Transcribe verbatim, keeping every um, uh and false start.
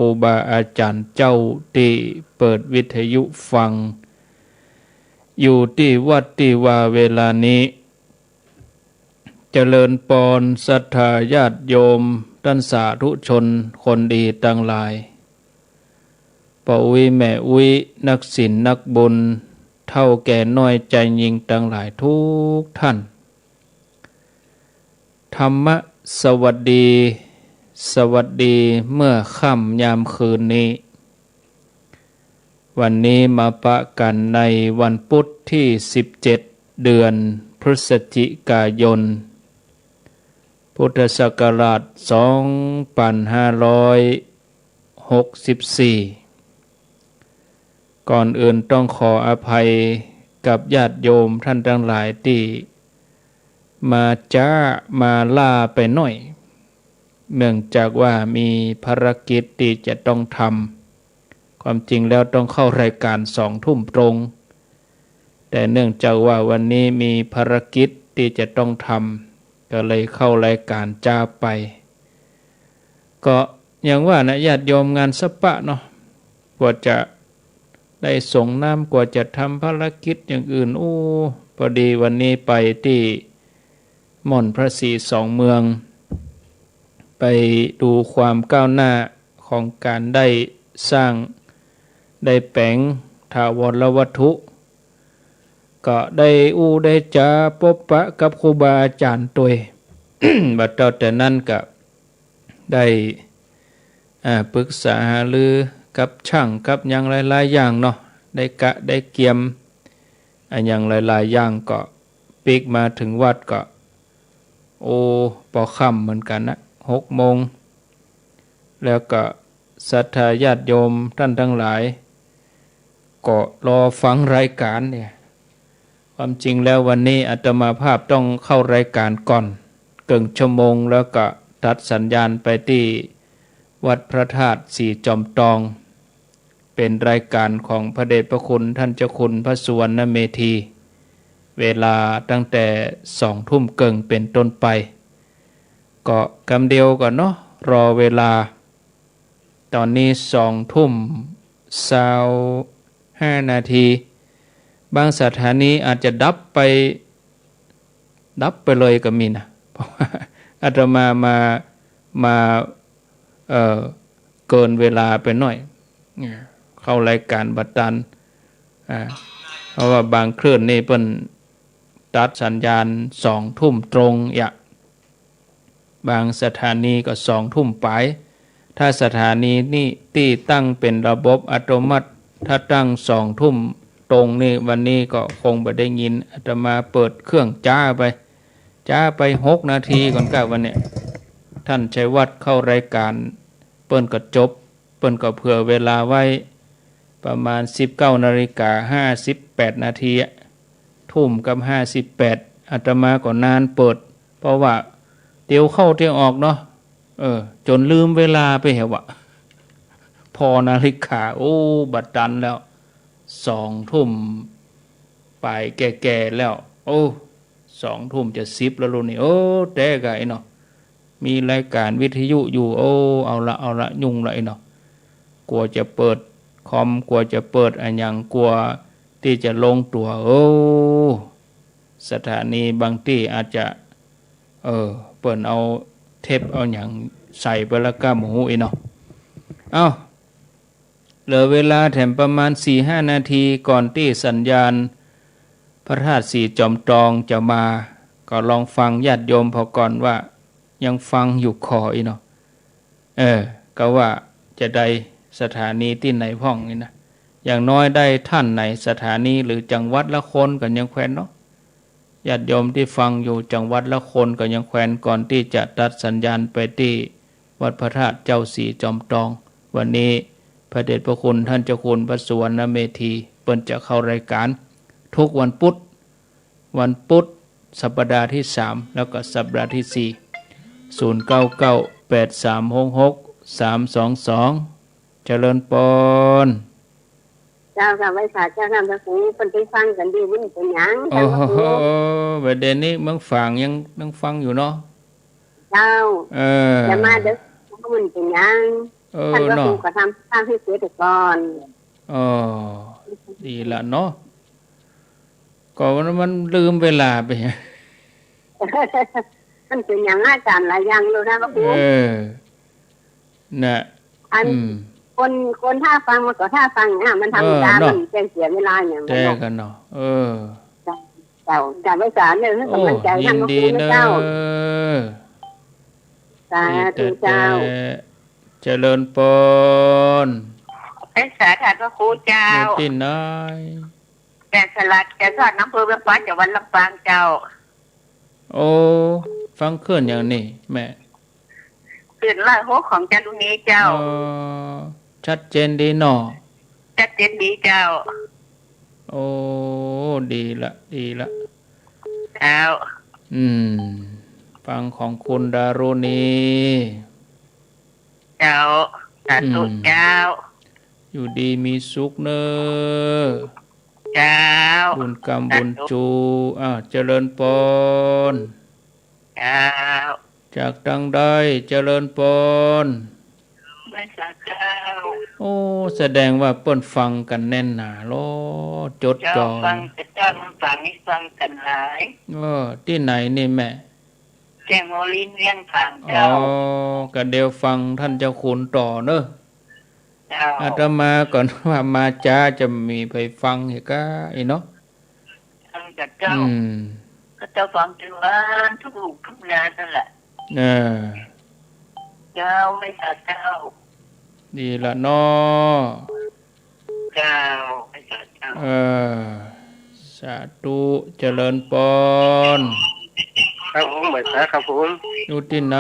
รูบาอาจ๋ารย์เจ้าตี้เปิดวิทยุฟัง อยู่ตี้วัดตี้วาเวลานี้ เจริญปอนศรัทธาญาติโยม ต้านสาธุชนคนดีตังหลาย ป้ออุ๊ยแม่อุ๊ย นักศีลนักบุญ เฒ่าแก่น้อยจายญิงตังหลายทุกท่าน ธรรมะสวัสดี สวัสดีเมื่อค่ำยามคืนนี้ วันนี้มาปะกั๋นในวันพุธตี้สิบเจ็ด เดือนพฤศจิกายน พุทธศักราชสองปันห้าร้อยหกสิบสี่ ก่อนอื่นต้องขออภัยกับญาติโยมท่านตังหลายตี้มาจ๊ามาล้าไปหน้อย เนื่องจากว่ามีภารกิจตี้จะต้องทำ ความจริงแล้วต้องเข้ารายก๋านสองทุ่มตรง แต่เนื่องจากว่าวันนี้มีภารกิจตี้จะต้องทำ ก็เลยเข้ารายก๋านจ๊าไป ก็อย่างว่านะ ญาติโยมงานสะปะเนาะ กว่าจะได้สรงน้ำ กว่าจะทำภารกิจอย่างอื่น โอ้ พอดีวันนี้ไปตี้ม่อนพระศรีสองเมือง ไปดูความก้าวหน้าของก๋านได้สร้าง ได้แป๋งถาวรวัตถุ ก็ได้อู้ได้จ๋าปบปะกับครูบาอาจ๋ารย์ตวย บัดเต้าแต่นั้นก็ได้ อ่า ปรึกษาหารือกับจ้างกับหยังหลายๆ อย่างเนาะ ได้กะได้เกียมอะหยังหลายๆ อย่าง ก็ปิ๊กมาเถิงวัดก็ โอ้ ปอค่ำเหมือนกั๋นนะ หกโมง แล้วก็ศรัทธาญาติโยมต้านตังหลาย ก็รอฟังรายก๋านเนี่ย ความจริงแล้ววันนี้อาตมาภาพต้องเข้ารายก๋านก่อนเกิ่งชั่วโมง แล้วก็ตัดสัญญาณไปตี้วัดพระธาตุศรีจอมตอง เป๋นรายก๋านของพระเดชพระคุณต้านเจ้าคุณพระสุวรรณเมธี เวลาตั้งแต่สองทุ่มเกิ่งเป๋นต้นไป ก็กำเดียวก่อนเนาะ รอเวลา ต๋อนนี้สองทุ่มซาวห้านาที บางสถานีอาจจะดับไป ดับไปเลยก็มีนะ เพราะว่าอาตมามา มา เอ่อ เกินเวลาไปหน้อย เนี่ย เข้ารายก๋านบ่ตัน อ่า เพราะว่าบางคลื่นนี่เปิ้นตัดสัญญาณสองทุ่มตรงอะ บางสถานีก็สองทุ่มป๋าย ถ้าสถานีนี่ตี้ตั้งเป๋นระบบอัตโนมัติ ถ้าตั้งสองทุ่มตรงนี่ วันนี้ก็คงบ่ได้ยิน อาตมาเปิดเครื่องจ๊าไป จ๊าไปหกนาทีก่อนก้า วันเนี้ย ต้านชัยวัฒน์เข้ารายก๋าน เปิ้นก็จบ เปิ้นก็เผื่อเวลาไว้ ประมาณสิบเก้านาฬิกาห้าสิบแปดนาทีอะ ทุ่มกับห้าสิบแปด อาตมาก็นานเปิด เพราะว่าเตียวเข้าเตียวออกเนาะ เออ จ๋นลืมเวลาไปแหวะ ผ่อนาฬิกา โอ้ บ่ตันแล้ว สองทุ่มป๋ายแก่ๆ แล้ว โอ้ สองทุ่มจะสิบแล้วลูกนี่ โอ้ แต๊ก่ะไอ้เนาะ มีรายก๋านวิทยุอยู่ โอ้ เอาละ เอาละ ยุ่งละไอ้เนาะ กั๋วจะเปิดคอม กั๋วจะเปิดอะหยัง กั๋วตี้จะลงตั๋ว โอ้ สถานีบางตี้อาจจะ เออ เปิ้นเอาเทปเอาหยังใส่ไปแล้วก้า บ่ฮู้ไอ้เนาะ เอ้า เหลือเวลาแถมประมาณสี่ห้านาทีก่อนตี้สัญญาณพระธาตุศรีจอมตองจะมา ก็ลองฟังญาติโยมผ่อก่อนว่ายังฟังอยู่ก่ออี้เนาะ เออ ก็ว่าจะได้สถานีตี้ไหนพ่องนี่นะ อย่างน้อยได้ต้านไหนสถานีหรือจังหวัดละคนก็ยังแควนเนาะ ญาติโยมตี้ฟังอยู่จังหวัดละคนก็ยังแควน ก่อนตี้จะตัดสัญญาณไปตี้วัดพระธาตุเจ้าศรีจอมตอง วันนี้พระเดชพระคุณต้านเจ้าคุณพระสุวรรณเมธี เปิ้นจะเข้ารายก๋านทุกวันพุธ วันพุธสัปดาห์ตี้สาม แล้วก็สัปดาห์ตี้สี่ ศูนย์เก้าเก้า แปดสามหกหก สามสองสอง เจริญปอน เจ้าค่ะ ไหว้สาเจ้าค่ะ พระครู เปิ้นไปฟังกั๋นดี มันเป๋นหยัง โอ้โห เจ้าพระครู บ่าเดี่ยวนี้เมืองฝางยัง ยังฟังอยู่เนาะ เจ้า เออ จะมาเด้อ มันเป๋นหยัง เออ ต้านพระ เนาะ ครูก็ทำสร้างให้เสร็จก่อน อ๋อ ดีละเนาะ ก็มัน มันลืมเวลาไป มันเป๋นอย่างอาจ๋ารย์หลายอย่างเลยนะพระครู เออ น่ะ อัน อืม คน คนถ้าฟังมันก็ถ้าฟังเนี่ย มันธรรมดา เออ เนาะ มันจะเสียเวลาอย่างนั้น แต่ เนาะ กั๋นเนาะ เออ เจ้า เจ้า เจ้า ไพศาลเนี่ย ให้กำลังใจ โอ้ ท่านพระครูนะเจ้า ยินดีเน่อ สาธุเจ้า ดีแต่ แต่ เจริญปอน ไพศาล ท่านพระครูเจ้า อยู่ตี้ไหน แม่สลัด แก่ซ้อน อำเภอเวียงฟ้า จังหวัดลำปางเจ้า โอ้ ฟังคลื่นอย่างนี้แม่ คลื่นร้อยหกของจารุณีเจ้า อ๋อ ชัดเจนดีเนาะ ชัดเจนดีเจ้า โอ้ ดีละ ดีละ เจ้า อืม ฟังของคุณดารุณี เจ้า สาธุ อืม เจ้า อยู่ดีมีสุขเน่อ เจ้า บุญกำบุญจู สาธุ อ้าว เจริญปอน เจ้า จากตังใด เจริญปอน ไพศาลเจ้า โอ้ แสดงว่าเปิ้นฟังกั๋นแน่นหนาลอ จดจ่อ เจ้า ฟังแต่เจ้า ลำปางนี่ฟังกั๋นหลาย เออ ตี้ไหนนี่แม่ แจ้งวอลิน เวียงผางเจ้า อ๋อ ก็เดี๋ยวฟังท่านเจ้าคุณต่อเน่อ เจ้า อาตมาก่อนว่ามาจ๊าจะมีใผฟังอีกก้า อีเนาะ ฟังแต่เจ้า อืม ก็เจ้าฟังทุกวันทุกลูกทุกนานั่นแหละ เออ เจ้า ไพศาลเจ้า ดีละเนาะ เจ้า ไพศาลเจ้า เออ สาธุ เจริญปอน ครับผม ไพศาลครับผม อยู่ตี้ไหน